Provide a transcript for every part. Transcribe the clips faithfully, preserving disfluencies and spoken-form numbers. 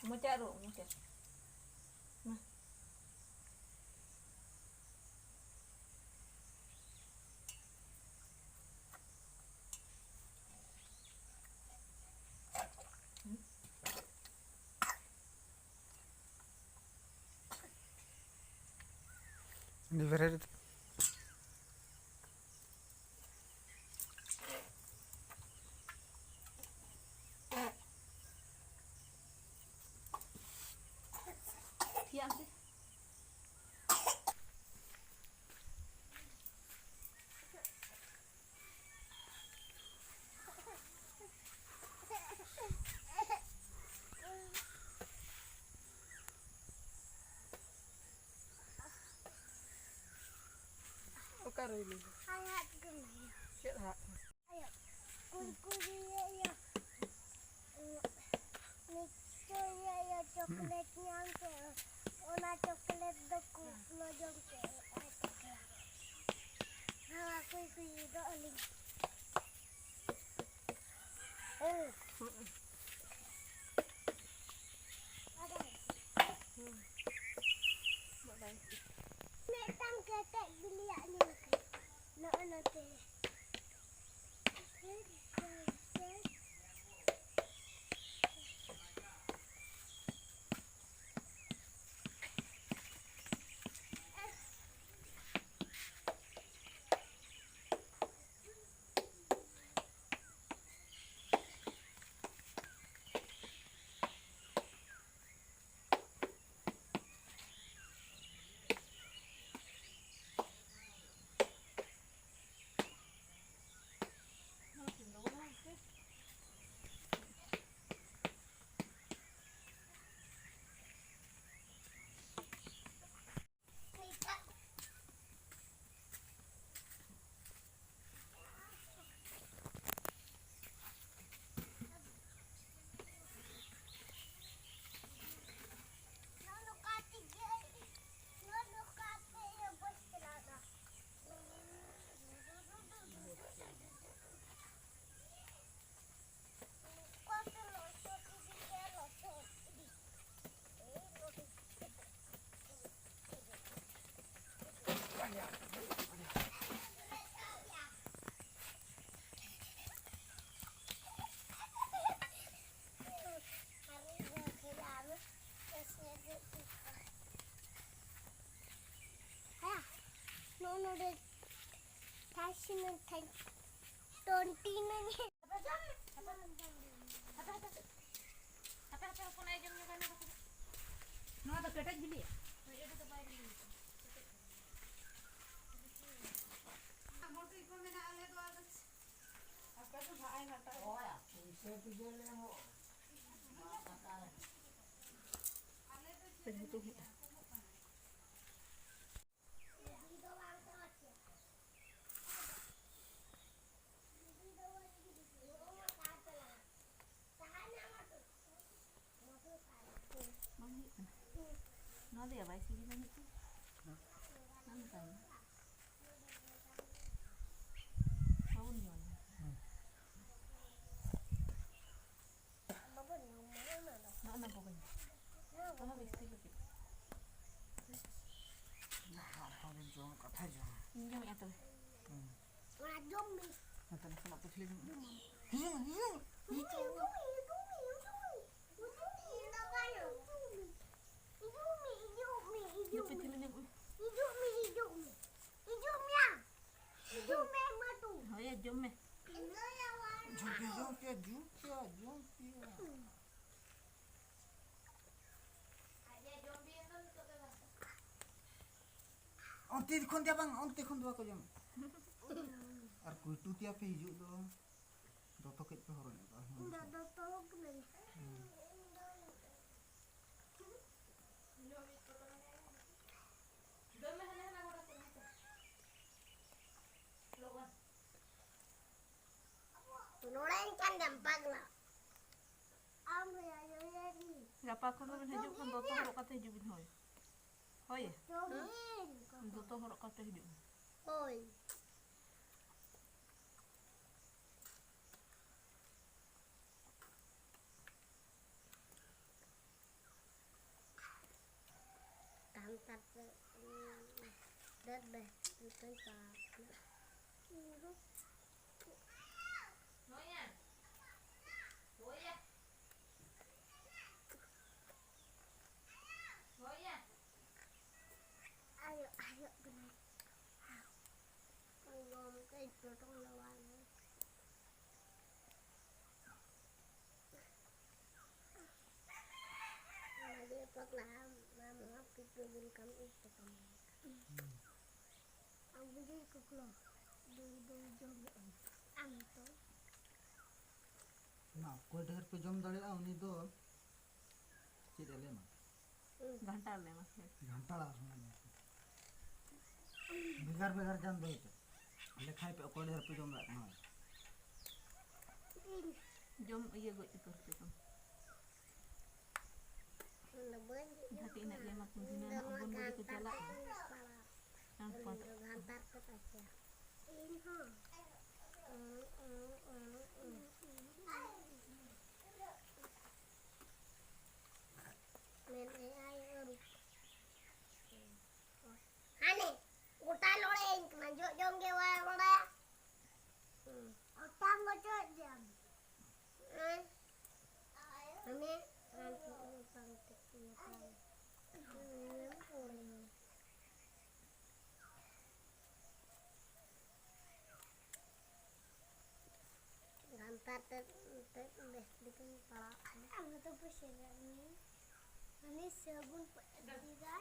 ᱢᱚᱪᱟ ᱟᱹᱨᱩᱵ, ᱢᱚᱪᱟ᱾ ᱢᱟ᱾ ᱟᱹᱰᱤ ᱵᱷᱮᱨᱟᱭᱴᱤ᱾ ᱛᱷᱤᱭᱟ ᱟᱢ ᱥᱮ᱾ ᱚᱠᱟᱨᱮ ᱞᱟᱹᱭ ᱫᱟ? ᱦᱟᱭ ᱦᱟᱴ ᱠᱟᱱᱟ᱾ ᱪᱮᱫ ᱦᱟᱴ? ᱟᱭᱳ, ᱠᱩᱨᱠᱩᱨᱤ ᱤᱭᱟᱹ, ᱱᱤᱥᱪᱚᱭ ᱤᱭᱟᱹ, ᱤᱭᱟᱹ, ᱪᱚᱠᱞᱮᱴ ᱧᱟᱢ ᱠᱮᱫ, ᱚᱱᱟ ᱪᱚᱠᱞᱮᱴ ᱫᱚ ᱠᱩ-, ᱞᱚᱡᱚᱢ ᱠᱮᱫ ᱟᱭ ᱛᱟᱠᱚ᱾ ᱱᱚᱣᱟ ᱠᱩᱨᱠᱩᱨᱤ ᱫᱚ ᱟᱹᱞᱤᱧ᱾ ᱢᱤᱫᱴᱟᱝ ᱠᱮᱴᱮᱡ ᱵᱤᱞᱤᱭᱟᱜ ᱧᱮᱞ ᱯᱮ᱾ ᱱᱚᱜᱼᱚ ᱱᱚᱛᱮ᱾ ᱥᱤᱱᱟᱹᱧ ᱠᱷᱟᱱ ᱴᱚᱱᱴᱤ ᱱᱟᱹᱧ᱾ ᱦᱟᱯᱮ, ᱦᱟᱯᱮ, ᱦᱚᱯᱚᱱ ᱟᱭ ᱡᱚᱢ ᱧᱚᱜᱟ, ᱱᱚᱣᱟ ᱫᱚ ᱠᱮᱴᱮᱡ ᱵᱤᱞᱤᱭᱟ᱾ ᱢᱚᱴᱤ ᱠᱚ ᱢᱮᱱᱟᱜᱼᱟ, ᱟᱞᱮ ᱫᱚ ᱟᱫᱚ ᱟᱯᱮ ᱫᱚ ᱱᱟᱜ ᱟᱭ ᱱᱟᱴᱟ᱾ ᱦᱳᱭ, ᱯᱩᱭᱥᱟᱹ ᱛᱮᱜᱮ ᱞᱮ ᱮᱢᱚᱜᱼᱟ᱾ ᱟᱞᱮ ᱫᱚ ᱪᱮᱫ ᱞᱮ ᱢᱮᱱᱟ? ᱵᱟᱝ ᱦᱩᱭᱩᱜ ᱠᱟᱱᱟ᱾ ᱱᱚᱣᱟ ᱫᱚᱭᱟ ᱵᱟᱭ ᱥᱤᱵᱤᱞᱟ ᱢᱤᱫᱴᱮᱱ᱾ ᱵᱟᱝ ᱛᱟᱭᱚᱢ᱾ ᱵᱟᱵᱚᱱ ᱡᱚᱢᱟ᱾ ᱵᱟᱵᱚᱱ ᱡᱚᱢᱟ ᱚᱱᱟ ᱫᱚ᱾ ᱱᱚᱜᱼᱚ ᱱᱟ ᱠᱚᱜᱮ᱾ ᱱᱚᱣᱟ ᱫᱚ ᱵᱮᱥ ᱴᱷᱤᱠ ᱵᱩᱡᱷᱟᱹᱜ᱾ ᱞᱟᱦᱟ ᱨᱮᱦᱚᱸ ᱵᱤᱱ ᱡᱚᱢ ᱠᱟᱛᱷᱟ ᱡᱚᱢ᱾ ᱤᱧ ᱡᱚᱢᱮᱫᱼᱟ ᱛᱚᱵᱮ᱾ ᱦᱩᱸ᱾ ᱚᱱᱟ ᱡᱚᱢ ᱢᱮ᱾ ᱱᱚᱛᱮ ᱱᱟᱥᱮᱱᱟᱜ ᱯᱟᱹᱪᱷᱞᱟᱹ ᱧᱚᱜ ᱢᱮ᱾ ᱦᱤᱡᱩᱜ ᱢᱮ, ᱦᱤᱡᱩᱜ ᱢᱮ᱾ ᱦᱤᱡᱩᱜ ᱢᱮ, ᱦᱤᱡᱩᱜ ᱢᱮ, ᱦᱤᱡᱩᱜ ᱢᱮ᱾ ᱦᱤᱡᱩᱜ ᱢᱮ, ᱦᱤᱡᱩᱜ ᱢᱮ, ᱦᱤᱡᱩᱜ ᱢᱮ᱾ ᱦᱤᱡᱩᱜ ᱢᱮ, ᱦᱤᱡᱩᱜ ᱢᱮ, ᱦᱤᱡᱩᱜ ᱢᱮ᱾ ᱦᱤᱡᱩᱜ ᱢᱮ, ᱦᱤᱡᱩᱜ ᱢᱮ᱾ ᱦᱤᱡᱩᱜ ᱢᱮ ᱭᱟ᱾ ᱦᱤᱡᱩᱜ ᱢᱮ, ᱢᱟᱹᱴᱩ᱾ ᱦᱳᱭ, ᱡᱚᱢ ᱢᱮ᱾ ᱡᱚᱢ ᱯᱮᱭᱟ, ᱡᱚᱢ ᱯᱮᱭᱟ, ᱡᱚᱢ ᱯᱮᱭᱟ, ᱡᱚᱢ ᱯᱮᱭᱟ᱾ ᱚᱱᱛᱮ ᱠᱷᱚᱱ ᱫᱚ ᱵᱟᱝ, ᱚᱱᱛᱮ ᱠᱷᱚᱱ ᱫᱚ ᱵᱟᱠᱚ ᱡᱚᱢᱟ᱾ ᱟᱨ ᱠᱩᱭᱴᱩ ᱛᱮᱭᱟ ᱯᱮ ᱦᱤᱡᱩᱜ ᱫᱚ, ᱫᱚᱛᱚ ᱠᱟᱹᱡ ᱯᱮ ᱦᱚᱨᱚᱜ ᱧᱚᱜ ᱠᱟᱜᱼᱟ᱾ ᱤᱧ ᱫᱚ ᱫᱚᱛᱚ ᱠᱟᱹᱱᱟᱹᱧ᱾ ᱦᱩᱸ᱾ ᱱᱚᱰᱮ ᱮᱱᱠᱷᱟᱱ ᱜᱮᱢ ᱯᱟᱜᱽᱞᱟ᱾ ᱟᱢ ᱦᱚᱸ ᱟᱭᱳ ᱭᱟᱨᱤ᱾ ᱜᱟᱯᱟ ᱠᱷᱚᱱ ᱫᱚᱵᱤᱱ ᱦᱤᱡᱩᱜ ᱠᱷᱟᱱ ᱫᱚᱛᱚ ᱦᱚᱨᱚᱜ ᱠᱟᱛᱮ ᱦᱤᱡᱩᱜ ᱵᱤᱱ, ᱦᱳᱭ᱾ ᱦᱳᱭ᱾ ᱦᱩᱸ᱾ ᱫᱚᱛᱚ ᱦᱚᱨᱚᱜ ᱠᱟᱛᱮ ᱦᱤᱡᱩᱜ ᱵᱤᱱ᱾ ᱦᱳᱭ᱾ ᱠᱟᱱᱴᱟᱲ ᱛᱮ, ᱩᱸ, ᱰᱟᱹᱨ ᱰᱟᱹᱨ ᱩᱛᱩᱭ ᱯᱟᱯ᱾ ᱟᱭᱳ, ᱟᱭᱳ ᱠᱟᱱᱟᱭ᱾ ᱜᱚᱢ ᱯᱚᱴᱚᱢ ᱫᱚ ᱵᱟᱝ᱾ ᱚᱱᱟ ᱜᱮ ᱯᱟᱛᱞᱟ ᱟᱢ, ᱟᱢ ᱦᱚᱸ ᱯᱤᱴᱨᱩ ᱵᱤᱞ ᱠᱟᱢ ᱤᱧ ᱯᱚᱴᱚᱢ᱾ ᱟᱢ ᱜᱮ ᱠᱚᱠᱞᱚ, ᱫᱩ ᱫᱩ ᱡᱚᱢ ᱞᱮᱫ ᱟᱢ᱾ ᱟᱢ ᱛᱚ᱾ ᱢᱟ, ᱚᱠᱚᱭ ᱰᱷᱮᱨ ᱯᱮ ᱡᱚᱢ ᱫᱟᱲᱮᱭᱟᱜᱼᱟ, ᱩᱱᱤ ᱫᱚ ᱪᱮᱫ ᱮ ᱞᱟᱹᱭ ᱟᱢᱟ? ᱜᱷᱟᱱᱴᱟᱲ ᱞᱮ ᱮᱢᱟ ᱯᱮᱭᱟ᱾ ᱜᱷᱟᱱᱴᱟᱲ ᱟᱨ ᱦᱚᱸ ᱵᱷᱮᱜᱟᱨ ᱵᱷᱮᱜᱟᱨ ᱡᱟᱱ ᱫᱚᱦᱚᱭ ᱯᱮ᱾ ᱞᱮᱠᱷᱟᱭ ᱯᱮ ᱚᱠᱚᱭ ᱰᱷᱮᱨ ᱯᱮ ᱡᱚᱢ ᱫᱟᱲᱮᱭᱟᱜ ᱠᱟᱱᱟ᱾ ᱡᱚᱢ ᱤᱭᱟᱹ ᱜᱚᱡ ᱩᱛᱟᱹᱨ ᱯᱮ ᱛᱚ᱾ ᱤᱧ ᱫᱚ ᱵᱟᱹᱧ ᱡᱚᱢ ᱜᱷᱟᱴᱤ ᱤᱱᱟᱹᱜ ᱜᱮ ᱮᱢᱟ ᱠᱚ᱾ ᱤᱧ ᱫᱚ ᱫᱷᱤᱱᱟᱹᱱ ᱱᱚᱣᱟ ᱚᱢᱵᱚᱱ ᱜᱮᱠᱚ ᱜᱷᱟᱱᱴᱟᱲ ᱪᱟᱞᱟᱜ ᱛᱮᱫ ᱠᱟᱱᱟ᱾ ᱤᱧ ᱯᱟᱲᱟᱜ᱾ ᱟᱨ ᱩᱱᱤ ᱯᱟᱴ- ᱫᱚ ᱜᱷᱟᱱᱴᱟᱲ ᱛᱮᱫ ᱟᱪᱪᱷᱟ᱾ ᱤᱧ ᱦᱚᱸ᱾ ᱢᱮᱱᱮᱫ ᱟᱭ ᱟᱹᱨᱩᱵ᱾ ᱦᱟᱱᱮ ᱜᱚᱴᱟ ᱞᱚᱲᱮ ᱤᱧ ᱠᱟᱱᱟ, ᱡᱚᱜ ᱡᱚᱝ ᱜᱮ ᱵᱟᱭ ᱵᱟᱲᱟᱭᱟ᱾ ᱦᱩᱸ᱾ ᱚᱴᱟᱝ ᱜᱚᱪᱚᱭᱮᱫ ᱜᱮᱭᱟᱢ᱾ ᱦᱮᱸ᱾ ᱦᱟᱱᱮ ᱨᱟᱱ ᱠᱚ ᱚᱴᱟᱝ ᱛᱮ ᱤᱧ ᱚᱴᱟᱝ᱾ ᱜᱷᱟᱱᱴᱟ ᱛᱮᱫ, ᱛᱮᱫ ᱵᱮᱥ ᱞᱮᱠᱟᱧ ᱯᱟᱲᱟᱜ ᱠᱟᱱᱟ᱾ ᱟᱢ ᱫᱚ ᱯᱟᱹᱥᱤ ᱨᱮ ᱩᱱᱤ, ᱩᱱᱤ ᱥᱟᱹᱜᱩᱱ ᱯᱟᱹᱥᱤ ᱨᱮ,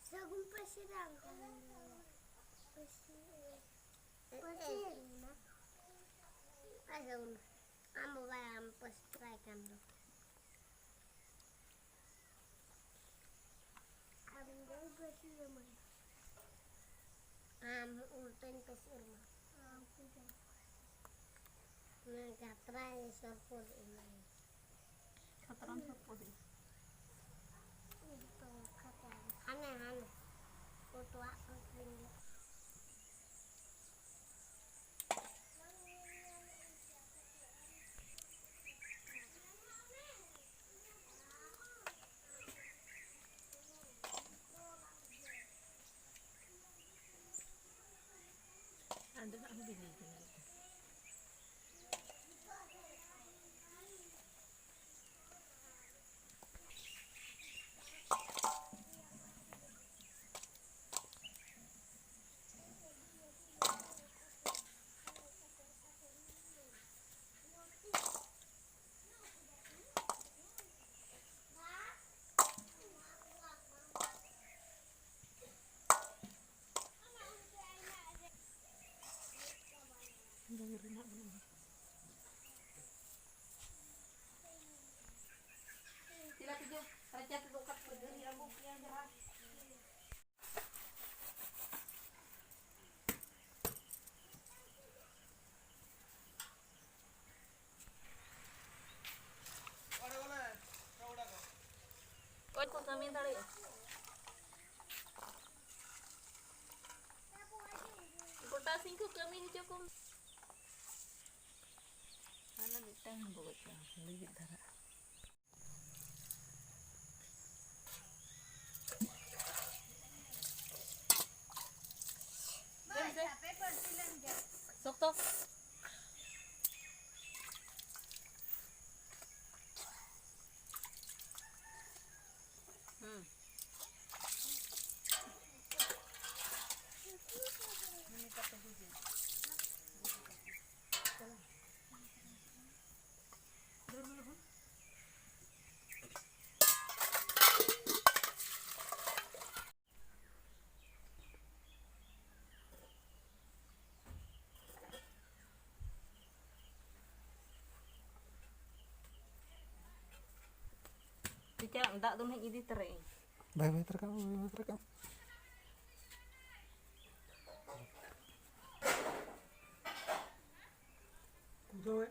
ᱥᱟᱹᱜᱩᱱ ᱯᱟᱹᱥᱤ ᱨᱮ ᱟᱢ ᱠᱟᱱ ᱫᱚ᱾ ᱯᱟᱹᱥᱤ ᱨᱮ, ᱯᱟᱹᱥᱤ ᱨᱮ ᱢᱮᱱᱟᱜ᱾ ᱟᱭ ᱥᱟᱹᱜᱩᱱ, ᱟᱢ ᱵᱟᱵᱟ ᱟᱢ ᱯᱟᱹᱥᱤ ᱨᱮ ᱠᱟᱱ ᱫᱚ᱾ ᱟᱢ ᱫᱚ ᱯᱟᱹᱥᱤ ᱟᱢᱟᱭ᱾ ᱟᱢ ᱩᱞᱴᱟᱹᱧ ᱯᱟᱹᱥᱤ ᱟᱢᱟ᱾ ᱟᱢ ᱩᱞᱴᱟᱹᱧ᱾ ᱚᱱᱟ ᱡᱟᱛᱨᱟ ᱥᱚᱨᱯᱚᱫ ᱮᱢᱟᱭ᱾ ᱠᱷᱟᱛᱨᱟᱢ ᱥᱚᱨᱯᱚᱫ ᱮ᱾ ᱦᱟᱱᱮ, ᱦᱟᱱᱮ᱾ ᱩᱛᱩᱣᱟᱜ ᱠᱚ ᱟᱹᱠᱷᱨᱤᱧ ᱜᱮ᱾ ᱟᱫᱚ ᱦᱟᱸᱜ ᱦᱚᱸ ᱵᱤᱞᱤ ᱠᱟᱱᱟ᱾ ᱦᱟᱱᱟ ᱢᱤᱫᱴᱟᱝ ᱵᱚᱜᱚᱡ ᱠᱟᱜᱼᱟ, ᱞᱤᱵᱤᱫ ᱫᱷᱟᱨᱟ᱾ ᱥᱚᱠᱛᱚ᱾ ᱦᱩᱸ᱾ ᱴᱤᱪᱟᱨ, ᱫᱟᱜ ᱫᱚ ᱱᱟᱦᱟᱜ ᱤᱫᱤ ᱛᱚᱨᱟᱭᱟᱹᱧ᱾ ᱵᱟᱭ ᱵᱟᱭ ᱛᱚᱨᱟ ᱠᱟᱜ ᱢᱮ, ᱵᱟᱭ ᱵᱟᱭ ᱛᱚᱨᱟ ᱠᱟᱜ ᱢᱮ᱾ ᱠᱩᱫᱟᱹᱣᱮᱫ᱾